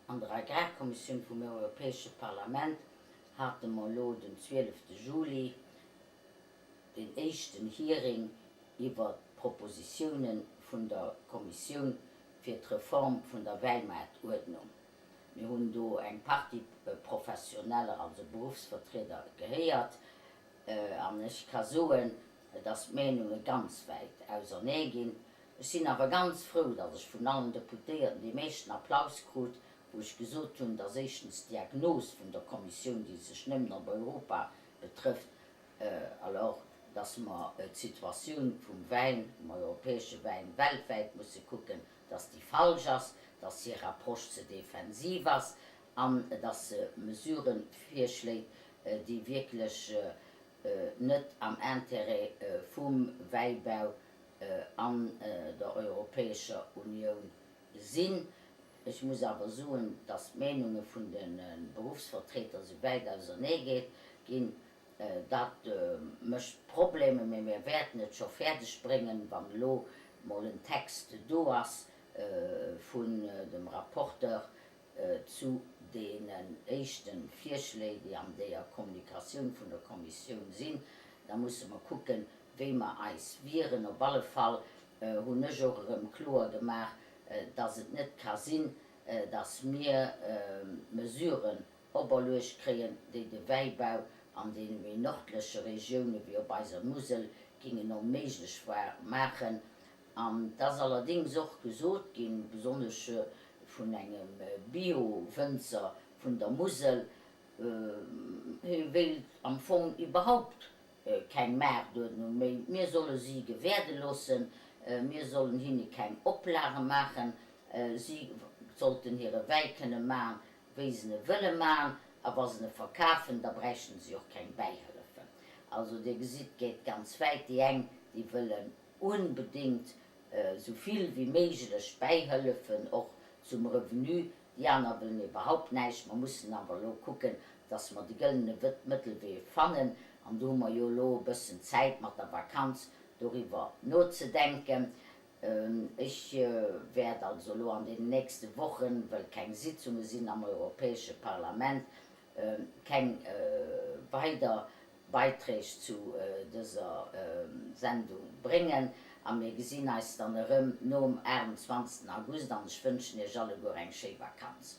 An der Agrarkommissioun vum Europäesche Parlament hate mer elo den 12 Juli deen éischten Hearing iwwert d'Propositioune vun der Kommissioun fir d'Reform vun der Wäimaartuerdnung. Mir hunn do eng Partie Professioneller, also Beruffsvertrieder, gehéiert. An ech ka soen, dass d'Meenunge ganz wäit ausernee ginn. Ech sinn awer ganz frou, dass ech vun allen Deputéierten dee meeschten Applaus krut, wou ech gesot hunn, dass éischtens d'Diagnos vun der Kommissioun, déi sech nëmmen op Europa betrëfft, alors dass mer d'Situatioun vum Wäin, vum europäesche Wäin weltwäit musse kucken, dass déi falsch ass, dass hir Approche ze defensiv ass an dass se Mesurë virschléit, déi wierklech net am Intérêt vum Wäibau an der Europäescher Unioun sinn. Ech muss awer soen, dass d'Meenunge vun de Beruffsvertreter sou wäit ausernee ginn. Dat mécht Problemer, mee mir wäerten et scho fäerdeg bréngen, wann elo mol en Text do ass vun dem Rapporteur zu deenen éischte Virschléi, déi an deeër Kommunikatioun vun der Kommissioun sinn, da musse mer kucken, wéi mer eis wieren. Op alle Fall hunn ech och erëm kloer gemaach, dass et net ka sinn, dass mir Mesuren operluecht kréien, déi de Wäibau an deene méi nördleche Regioune wéi op eiser Musel gingen onméiglech maachen. An et ass allerdéngs och gesot ginn, besonnesch vun engem Bio-Wënzer vun der Musel, hie wéilt am Fong iwwerhaupt keng Maartuerdnung méi, mir solle si gewäerde loossen, mir sollen hinne keng Oplage maachen, si sollten hire Wäi kënne maachen, wéi se e wëlle maachen, a wa se e verkafen, da bräichten si och keng Bäihëllefen. Also Dir gesitt, et geet ganz wäit. Déi eng, déi wëllen onbedéngt esou vill wéi méiglech Bäihëllefen, och zum Revenu, déi aner wëllen iwwerhaupt näischt. Mer mussen awer elo kucken, dass mer de gëllene Mëttelwee fannen, an do hu mer jo elo e bëssen Zäit mat der Vakanz doriwwer nozedenken. Ech wäert also elo an deenen nächste Wochen, well keng Sitzunge sinn am Europäesche Parlament, keng weider Beiträg zu dëser Sendung bréngen a mir gesinn eis dann erëm nom 28 August an ech wënschen Iech alleguer eng schéi Vakanz.